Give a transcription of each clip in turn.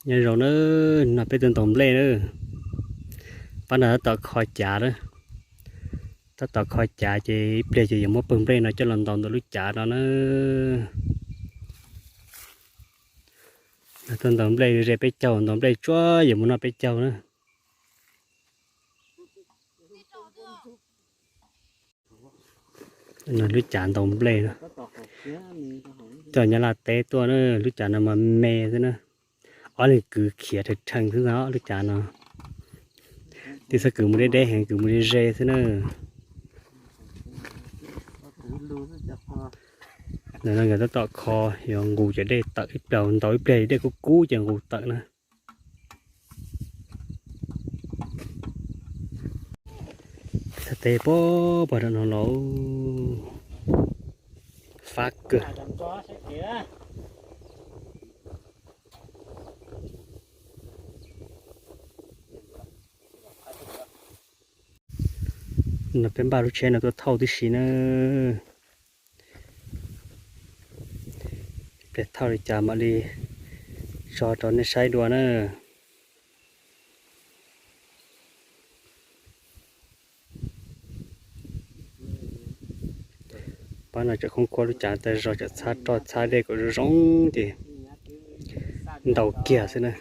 Nyob zoo na, no peb tuaj ntaus nplej na. Pab no tab tom kho cav na. Tab tom kho cav ces ib pliag ces yuav muab pawg nplej no coj los ntaus ntawm lub cav no na. Tuaj ntaus nplej ze peb caug, ntaus nplej tsuab yuav mus noj peb caug na. Lub cav ntaus nplej no, coj nyob Nyab Laj teb tuaj na, lub cav no mas me xwb na. Ob leeg kwv khiav rhawv rhees xwb ntag lub cav no. Twb txhob kwv mus deb deb heev, kwv mus ze ze xwb na. Ntawm no nkawd tab tom kho, yuav nqus cov dej tawm ib pliag, ntaus ib pliag dej kub kub ces nqus tawm na. Txhais tes puag puag nram no los fab kawg. No peb npaj lub tsheb no tuaj thauj tib si na. Peb thauj li cas mam li tso rau nej saib dua na. Pab no tseem khoob khuab lub cav tag zog, tseem txhab roj txhab dej kom zoo zoo ces ntaus kiag xwb na.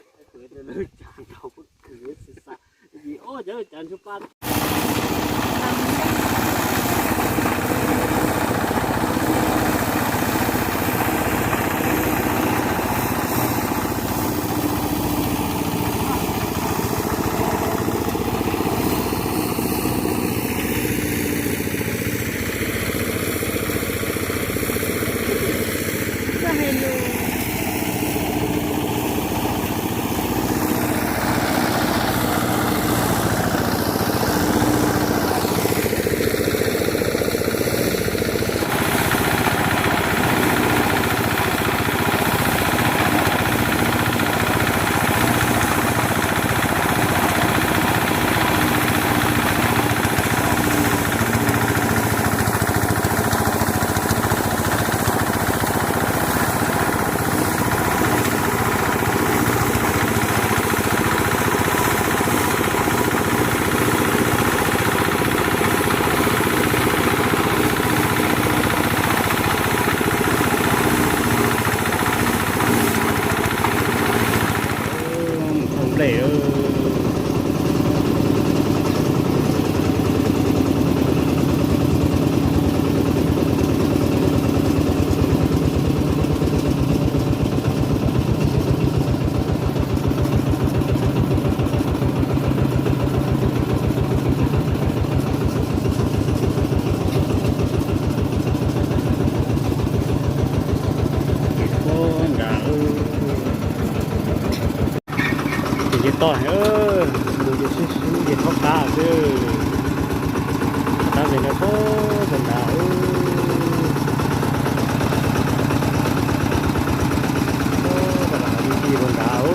Mus thauj nplej. Ces toj, mus ces sib sib ces thaub qab xwb. Tab vim no thaub rau nrad, tab lam di di rau nrad.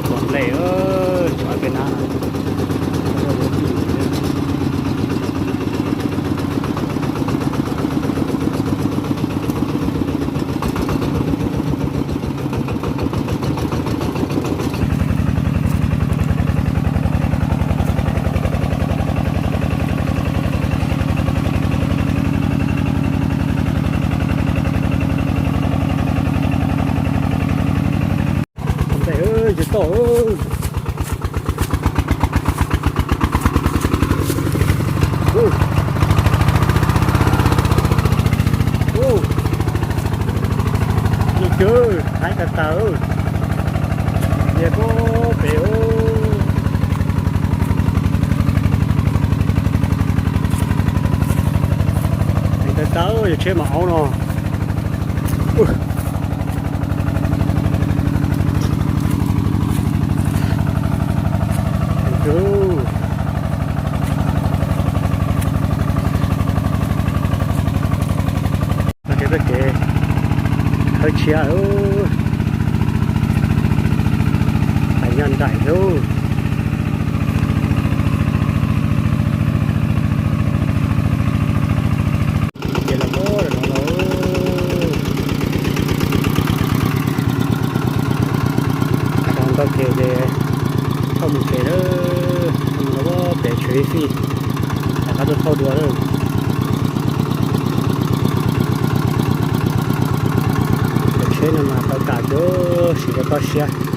Pom nplej, tsuav peb nab. Nplej, tsis tau. Ub, ub, ub, haib tag tag, nyias puag pem. Heev tag tag, yog tsheb mam aub no. Txoj kev khawb tshiab, hais nyob nraim lub. Ces thauj mus tsev lawm, thauj mus rau pem tsev ib fij, rov qab tuaj thauj dua lawm. Cov tsheb no mas tau kam tiag, siv rau toj siab.